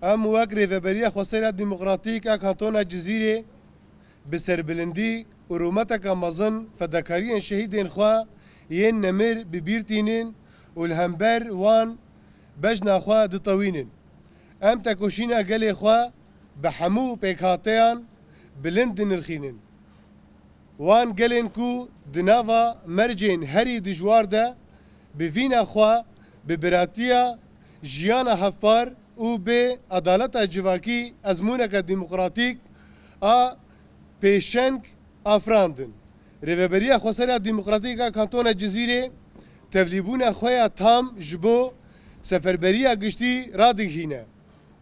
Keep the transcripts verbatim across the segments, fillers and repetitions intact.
Em wek Rêveberiya Xweser ya Demokratîk a Kantona Cizîrê bi serbilindî û rûmeteke mezin fedakariyên şehîdên xwe yên nemir bi bîr tînin û li hember wan bejna xwe ditewînin. Em tekoşîna gelê xwe bi hemû pêkhateyan bilind dinirxînin. Wan gelên ku di nava mercên herî dijwar de bi vîna xwe, bi biratiya, jiyana hevpar û bi edaleta civakî ezmûneke demokratîk a pêşeng afirandin. Rêveberiya Xweser ya Demokratîk a Kantona Cizîrê tevlîbûna xwe ya tam ji bo seferberiya giştî radigihîne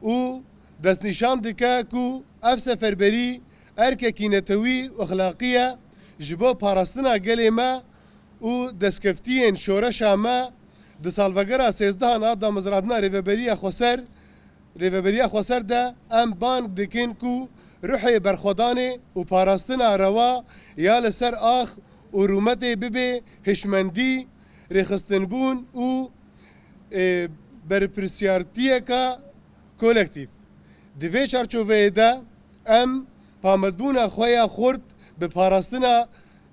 û destnîşan dike ku ev seferberî erkekî netewî û exlaqî ye ji bo parastina gelê me û destkeftiyên şoreşa me. Di salvegera sêzdehan a damezrandina Rêveberiya Xweser, Rêveberiya Xweser de em bang dikin ku ruhê berxwedanê û parastina rewa ya li ser ax û rûmetê bibe hişmendî, rêxistinbûn û, e, berpirsiyartiyeke kolektîf. Di vê çarçoveyê de em pamildbûna xwe ya xurt bi parastina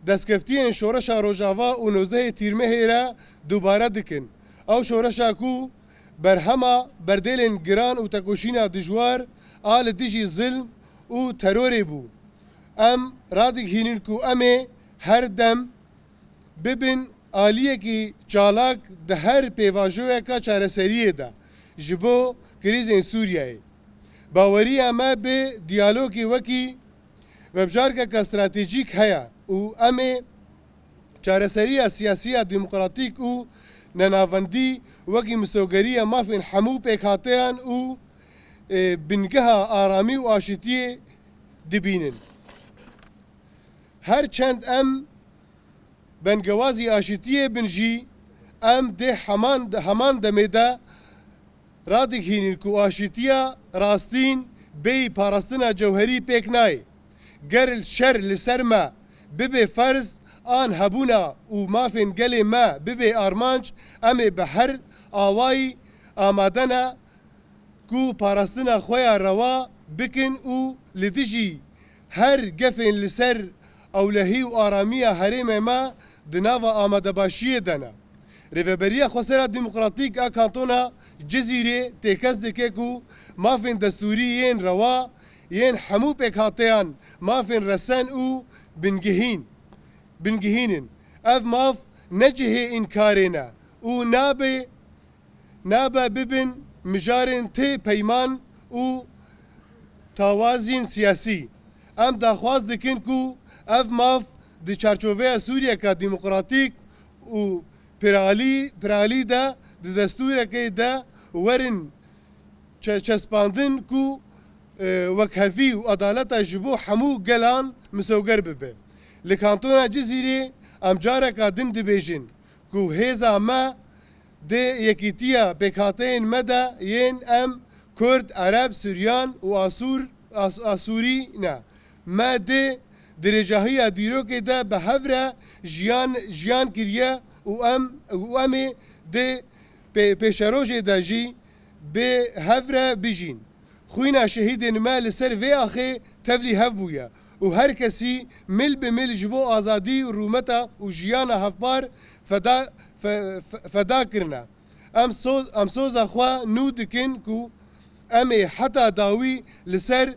destkeftiyên Şoreşa Rojava û nozdehê Tîrmehê re dubare dikin. Ew şoreşa ku berhema berdêlên giran û tekoşîna dijwar a li dijî zilm û terorê bû. Em radigihînin ku em ê her dem bibin aliyekî çalak di her pêvajoyeke çareseriyê de ji bo krîzên Sûriyeyê. Baweriya me bi diyalogê wekî vebjarkeke stratejîk heye û em ê çareseriya siyasî ya demokratîk û nenavendî wekî misogerî ya mafên hemû pêkhateyan û, e, bingeha aramî û aşitiyê dibînin. Her çend em bengewazî aşitiyê bin jî, em dê heman, heman demê de radigihînin ku aşitiya rastîn bêyî parastina cewherî pêk nayê. Ger şer li ser me bibe ferz an hebûna û mafên gelê me bibe armanc, em ê bi her awayî amade ne ku parastina xwe ya rewa bikin û li dijî her gefên li ser ewlehî û aramiya herêmê me di nava amadebaşiyê de ne. Rêveberiya Xwesera Demokratîk a Kantona Cizîrê têkez dike ku mafên destûrî yên rewa yên hemû pêkhateyan mafên resen û bingehîn, bingehîn in. Ev maf ne cihê înkarê ne û nabe nabe bibin mijarên ti peyman û tawazîn siyasî. Em daxwaz dikin ku ev maf di çarçoveya Sûriyeka demokratîk û piralî, piralî de di destûrekê de werin çe-, çespandin ku, e, wekhevî û edaleta ji bo hemû gelan misoger bibe. Li Kantona Cizîrê em careka din dibêjin ku hêza me di yekîtiya pêkhateyên me de yên em Kurd, Ereb, Suryan û Asûr, As-, Asûrî ne. Me di dirêjahiya dîrokê de bi hev re jiyan, jiyan kiriye û em, û em ê di pê-, pêşerojê de jî bi hev re bijîn. Xwîna şehîdên me li ser vê axê tevlî hev bûye û her kesî mil bi mil ji bo azadî, rûmeta û jiyana hevpar feda, fe-, fe-, feda kirine. Em soz, em soza xwe nû dikin ku em ê heta dawî li ser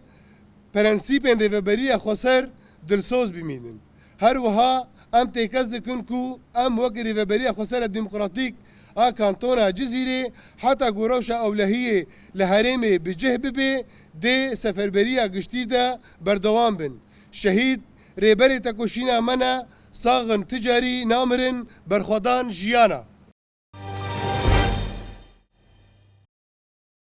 prensîpên Rêveberiya Xweser dilsoz bimînin. Her wiha em têkez dikin ku em wek Rêveberiya Xwesera Demokratîk a Kantona Cizîrê heta ku rewşa ewlehiyê li herêmê bi cih bibe, dê seferberiya giştî de berdewam bin. Şehîd rêberê tekoşîna me ne, sax in, ti carî namirin, berxwedan jiyana.